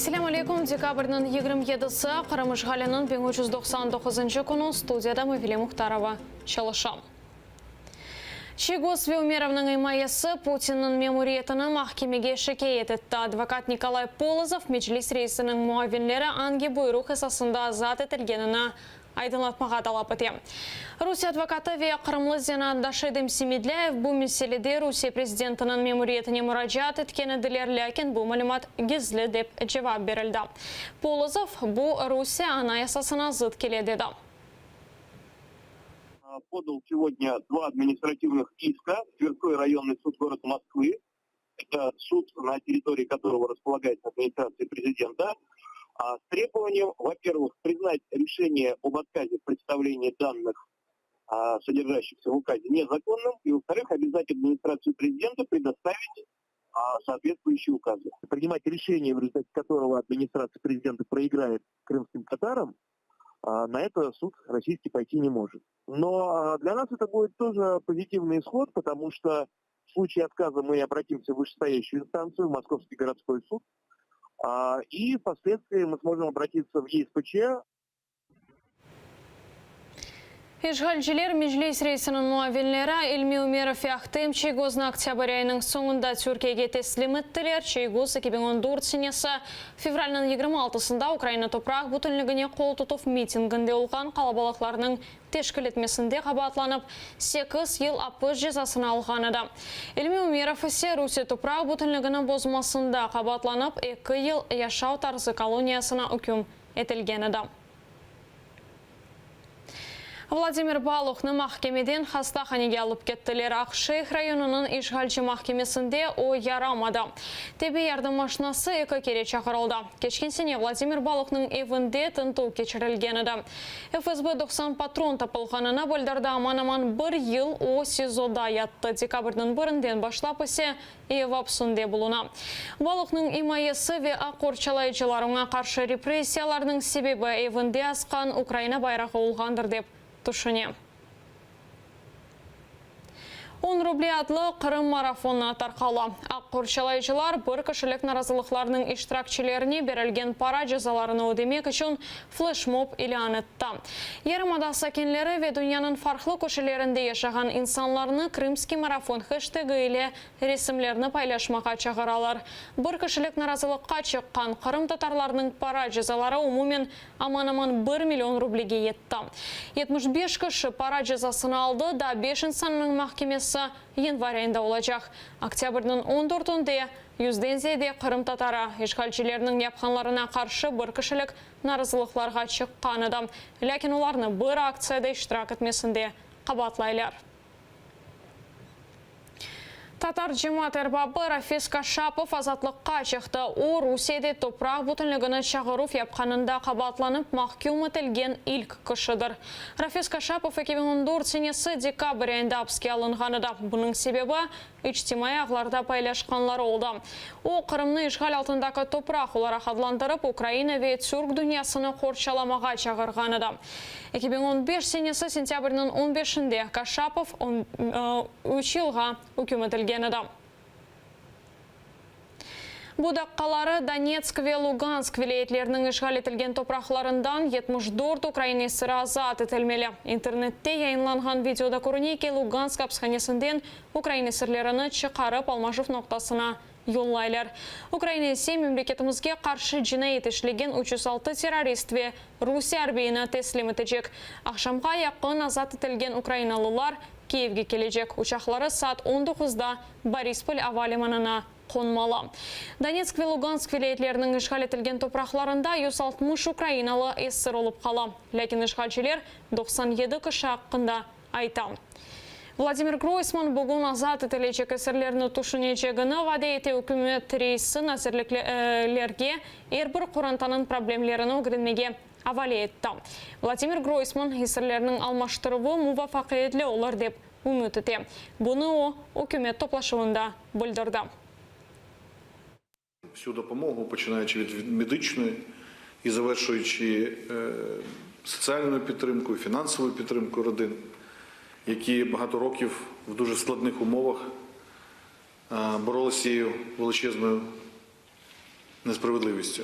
Selâm aleyküm, dekabrniñ 27-si, Qırım işğaliniñ 1399-ncı künü, studiyada Mavile Muhtarova çalışa. Çiygoz ve Umerovnıñ imayesi Putinniñ memuriyetini mahkemege şikâyet etti. Advokat Nikolay Polozov Meclis reisiniñ muavinleri angi buyruq esasında azat etilgenini aydınlatmağa talap ete. Rusiye advokatı ve qırımlı zenaatdaşı Edem Semedlâyev bu meselede Rusiye prezidentiniñ memuriyetine muracaat etken ediler, lâkin bu malümat gizli dep cevap berildi. Polozov, bu Rusiye Anayasasına zıt kele, dedi. Podal segodnâ dva administrativnıh iska v Tverskoy rayonnıy sud goroda Moskvı, eto sud, na territoriyi kotorogo raspolagayetsâ administratsiya prezidenta, s trebovaniyem, vo-pervıh, priznat reşeniye ob otkaze v predstavlenii dannıh, soderjaşihsâ v ukaze, nezakonnım, i, vo-vtorıh, obâzat administratsiyu prezidenta predostavit sootvetstvuyuşiye ukazı. Prinimat reşeniye, v rezultate kotorogo administratsiya prezidenta proigraet krımskim tatarам, На это суд российский пойти не может. Но для нас это будет тоже позитивный исход, потому что в случае отказа мы обратимся в вышестоящую инстанцию, в Московский городской суд, и впоследствии мы сможем обратиться в ЕСПЧ. İşğalciler Meclis reisiniñ muavinleri İlmi Ümerov ve Ahtem Çiygoznı oktâbr ayınıñ soñunda Türkiyege teslim ettiler. Çiygoz 2014 senesi fevralniñ 26-sında Ukraina topraq bütünligine qol tutuv mitinginde olğan qalabalıqlarnıñ teşkil etmesinde qabaatlanıp, sekiz yıl apis cezasını alğan edi. İlmi Ümerov ise Rusiye topraq bütünligini bozmasında qabaatlanıp, eki yıl yaşav tarzı koloniyasına üküm etilgen edi. Vladimir Baluhnı mahkemeden hastahanege alıp kettiler. Aqşeyh rayonınıñ işğalci mahkemesinde o yaramadı. Tibbiy yardım maşinası eki kere çağırıldı. Keçken sene Vladimir Baluhnıñ evinde tintüv keçirilgen edi. FSB 90 patron tapılğanını bildirdi, aman-aman bir yıl o SİZOda yattı, dekabrniñ birinden başlap ise Ev apsinde buluna. Baluhnıñ imayesi ve aq qorçalayıcılar oña qarşı repressiyalarnıñ sebebi evinde asqan Ukraina bayrağı olğandır dep tüşüne. On ruble adlı Qırım marafonı tarqala. Aq qorçalayıcılar bir kişilik narazılıqlarnıñ iştirakçilerine berilgen para cezalarını ödemek içün fleşmob ilân etti. Yarımada sakinleri ve dünyanıñ farqlı köşelerinde yaşağan insanlarnı Krımskiy marafon heştegi ile resimlerni paylaşmağa çağıralar. Bir kişilik narazılıqqa çıqqan qırımtatarlarnıñ para cezaları umumen aman-aman bir million rublege yetti. 75 kişi para cezasını aldı, daa beş insannıñ mahkemesi yanvar ayında olacaq. Oktâbrniñ on dörtünde yüzden ziyade qırımtatarı işğalcilerniñ yapqanlarına qarşı bir kişilik narazılıqlarğa çıqqan edi, lâkin olarnı bir aktsiyada iştirak etmesinde qabaatlaylar. Tatar cemaat erbabı Rafis Kaşapov azatlıqqa çıqtı. O, Rusiyede topraq bütünligini çağıruv yapqanında qabaatlanıp mahküm etilgen ilk kişidir. Rafis Kaşapov 2014 senesi dekabr ayında apiske alınğan edi. Bunıñ sebebi, içtimaiy ağlarda paylaşqanları oldı. O, Qırımnı işğal altındaki topraq olaraq adlandırıp, Ukraina ve türk dünyasını qorçalamağa çağırğan edi. 2015 senesi sentâbrniñ on beşinde Kaşapov on üç yılğa üküm etilgen edi. Bu daqqaları Donetsk ve Lugansk vilâyetleriniñ işğal etilgen topraqlarından 74 ukrain esiri azat etilmeli. İnternette yayınlanğan videoda körüne ki, Lugansk apishanesinden ukrain esirlerini çıqarıp almaşuv noqtasına yollaylar. Ukraina ise memleketimizge qarşı cinayet işlegen 306 terrorist ve Rusiye arbiyini teslim etecek. Aqşamğa yaqın azat etilgen ukrainalılar Kiyevge kelecek. Uçaqları saat on doquzda Borispol ava limanına qonmalı. Donetsk ve Lugansk vilâyetleriniñ işğal etilgen topraqlarında 160 ukrainalı esir olıp qala. Lâkin işğalciler 97 kişi aqqında ayta. Vladimir Groysman bugün azat etilecek esirlerni tüşünecegini vade ete, ükümet reisi nazirliklerge er bir qorantanıñ problemlerini ögrenmege avale etti. Vladimir Groysman esirlerniñ almaştıruvı muvafaqiyetli olur dep ümüt ete. Bunı o, ükümet toplaşuvında bildirdi. Vsю dopomogu, poçınaючи від medичної і завершуючи соціальною підтримкою, фінансовою підтримкою родин, які багато років в дуже складних умовах боролися з цією величезною несправедливістю.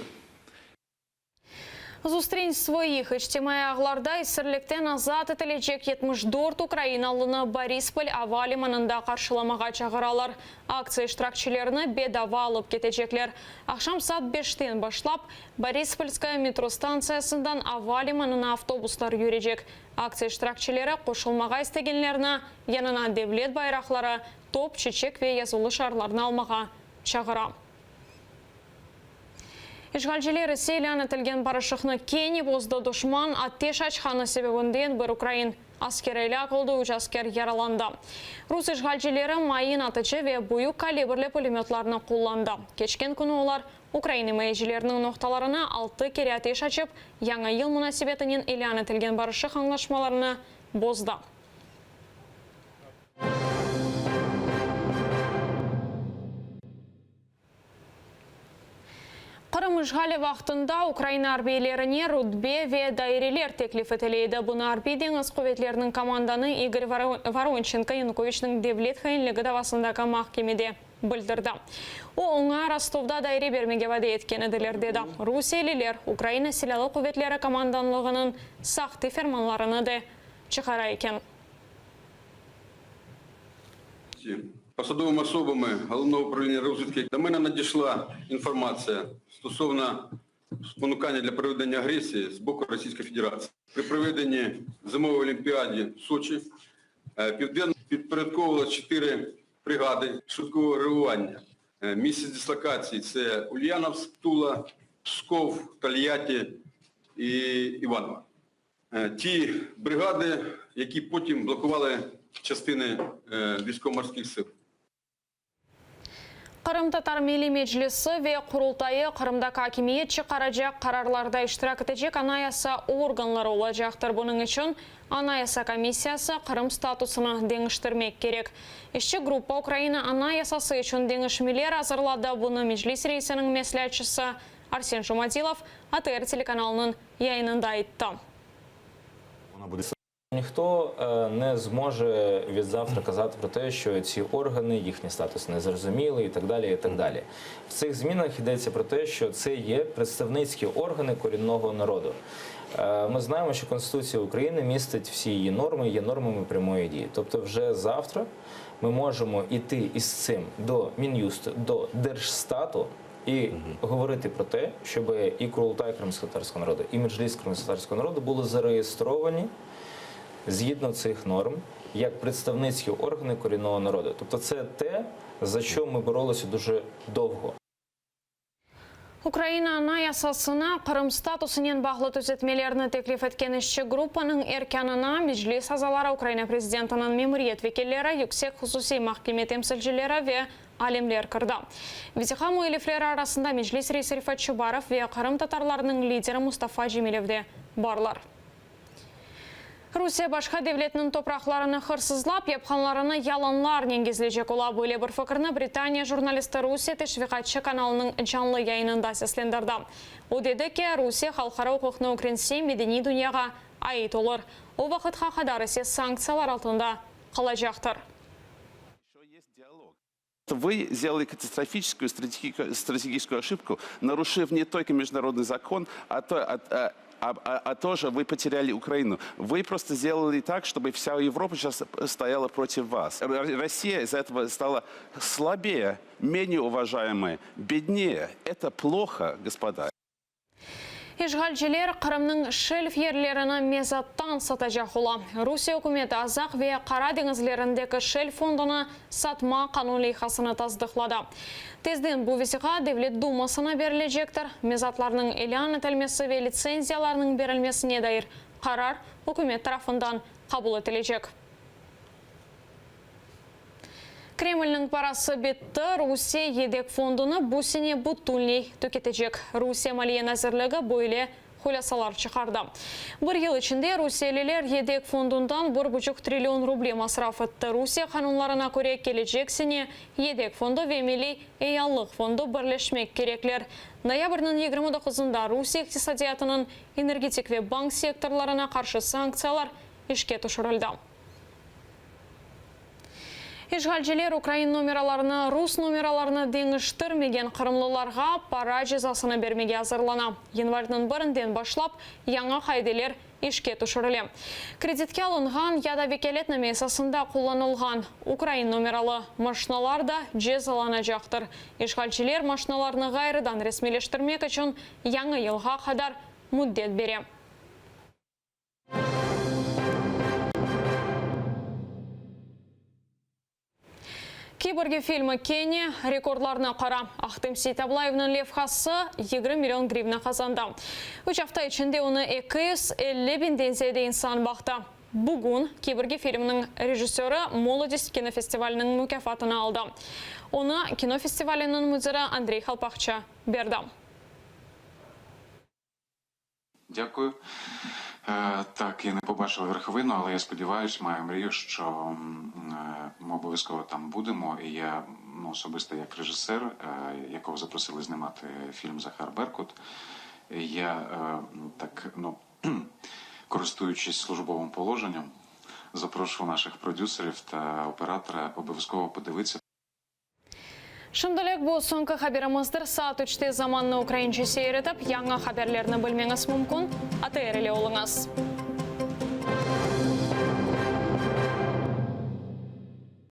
Zustrin svoih içtimaiy ağlarda esirlikten azat etilecek 74 ukrainalını Borispol ava limanında qarşılamağa çağıralar. Aktsiya iştirakçilerini bedava alıp ketecekler. Aqşam saat beşten başlap, Borispolskaya metro stantsiyasından ava limanına avtobuslar yürecek. Aktsiya iştirakçileri qoşulmağa istegenlerni yanına devlet bayraqları, top, çeçek ve yazılı şarlarnı almağa çağıra. İşğalciler ise ilân etilgen barışıqnı kene bozdı, duşman ateş açqanı sebebinden bir ukrain askeri elâk oldı, üç asker yaralandı. Rus işğalcileri mayın atıcı ve büyük kalibrli pulemötlarnı qullandı. Keçken künü olar ukrain imayecileriniñ noqtalarına altı kere ateş açıp, Yañı yıl munasebetinen ilân etilgen barışıq añlaşmalarını bozdı. Qırım işğali vaqtında Ukraina arbiylerine rutbe ve daireler teklif etile edi. Bunı Arbiy-deñiz quvetleriniñ komandanı İgor Voronçenko Yanukoviçniñ devlet hainligi davasındaki mahkemede bildirdi. O, oña Rostovda daire bermege vade etken ediler, dedi. Rusiyeliler Ukraina Silâlı quvetleri komandanlığınıñ sahte fermanlarını de çıqara eken. Посадовими особами Головного управління розвідки до мене надійшла інформація стосовно спонукання для проведення агресії з боку Російської Федерації. При проведенні зимової олімпіади в Сочі Південно підпорядковувало 4 бригади швидкого реагування. Місце дислокації – це Ульяновськ, Тула, Псков, Тольятті і Іваново. Ті бригади, які потім блокували частини військово-морських сил. Qırımtatar Milliy Meclisi ve Qurultayı Qırımdaki akimiyet çıqaracaq qararlarda iştirak etecek anayasa organları olacaqtır. Bunıñ içün Anayasa komissiyası Qırım statusını deñiştirmek kerek. İşçi gruppa Ukraina Anayasası içün deñişmeler azırladı, bunı Meclis reisiniñ mesleatçısı Arsen Jumadilov ATR telekanalınıñ yayınında ayttı. Ніхто не зможе від завтра казати про те, що ці органи, їхній статус незрозумілий і так далі. І так далі. В цих змінах йдеться про те, що це є представницькі органи корінного народу. Ми знаємо, що Конституція України містить всі її норми, є нормами прямої дії. Тобто вже завтра ми можемо йти із цим до Мін'юсту, до Держстату і говорити про те, щоб і Курултай кримськотатарського народу, і Меджліс кримськотатарського народу були зареєстровані згідно цих норм як представницькі органи корінного народу. Тобто це те, за що ми боролися дуже довго. Ukraina Anayasasına Qırım statusınen bağlı tüzetmelerni teklif etken işçi gruppanıñ erkânına Meclis azaları, Ukraina Prezidentiniñ memuriyet vekilleri, Yüksek hususiy mahkeme temsilcileri ve alimler kirdi. Vesiqa müellifleri arasında Meclis reisi Refat Çubarov ve qırımtatarlarnıñ lideri Mustafa Cemilev de barlar. Rusiye başqa devletniñ topraqlarını hırsızlap, yapqanlarını yalanlarnen gizleycek ola. Böyle bir fikirni Britaniya jurnalisti Rusiye teşviqatçı kanalınıñ canlı yayınında seslendirdi. O dedi ki, Rusiye halqara uquqnı ögrense, medeniy dünyağa ait olur. O vaqıtqa qadar ise sanktsiyalar altında qalacaqtır. Вы сделали катастрофическую стратегическую ошибку, нарушив не только международный закон, а, то, а, а, а, а тоже вы потеряли Украину. Вы просто сделали так, чтобы вся Европа сейчас стояла против вас. Россия из-за этого стала слабее, менее уважаемой, беднее. Это плохо, господа. İşğalciler Qırımnıñ şelf yerlerini mezattan satacaq ola. Rusiye ükümeti Azaq ve Qara deñizlerindeki şelf fondunı satma qanun leyhasını tasdıqladı. Tezden bu vesiqa Devlet Dumasına berilecektir. Mezatlarnıñ ilân etilmesi ve litsenziyalarnıñ berilmesine dair qarar ükümet tarafından qabul etilecek. Kremlniñ parası bitti, Rusiye yedek fondunı bu sene bütünley tüketecek. Rusiye Maliye nazirligi böyle hulâsalar çıqardı. Bir yıl içinde rusiyeliler yedek fondundan bir buçuq trillion ruble masraf etti. Rusiye qanunlarına köre, kelecek sene yedek fondu ve Milliy eyyallıq fondu birleşmek kerekler. Noyabrniñ 29-ında Rusiye iqtisadiyatınıñ energetik ve bank sektorlarına qarşı sanktsiyalar işke tüşürildi. İşğalciler ukrain nomeralarını rus nomeralarına deñiştirmegen qırımlılarğa para cezasını bermege azırlana. Yanvarniñ birinden başlap yañı qaideler işke tüşürile. Kreditke alınğan ya da vekâletname esasında qullanılğan ukrain nomeralı maşinalar da cezalanacaqtır. İşğalciler maşinalarnı ğayrıdan resmiyleştirmek içün yañı yılğa qadar müddet bere. Kiborgi filmi kene rekordlarnı qıra. Ahtem Seytablayevniñ levhası 20 million grivna qazandı. Üç afta içinde onı 250 biñden ziyade insan baqtı. Bugün Kiborgi filminiñ rejissörı Molodist kinofestivaliniñ mukâfatını aldı. Onı kino festivaliniñ müdiri Andrey Halpaqçı berdi. Дякую. Так, я не побачила верховину, але я сподіваюся, маю мрію, що ми обов'язково там будемо. І я, ну, особисто як режисер, якого запросили знімати фільм Захар Беркут, я так, ну, користуючись службовим положенням, запрошую наших продюсерів та оператора обов'язково подивитися. Şimdilik bu soñki haberimizdir. Saat üçte Zamannı ukraince seyir etip, yañı haberlerni bilmeñiz mümkün. ATR ile oluñız.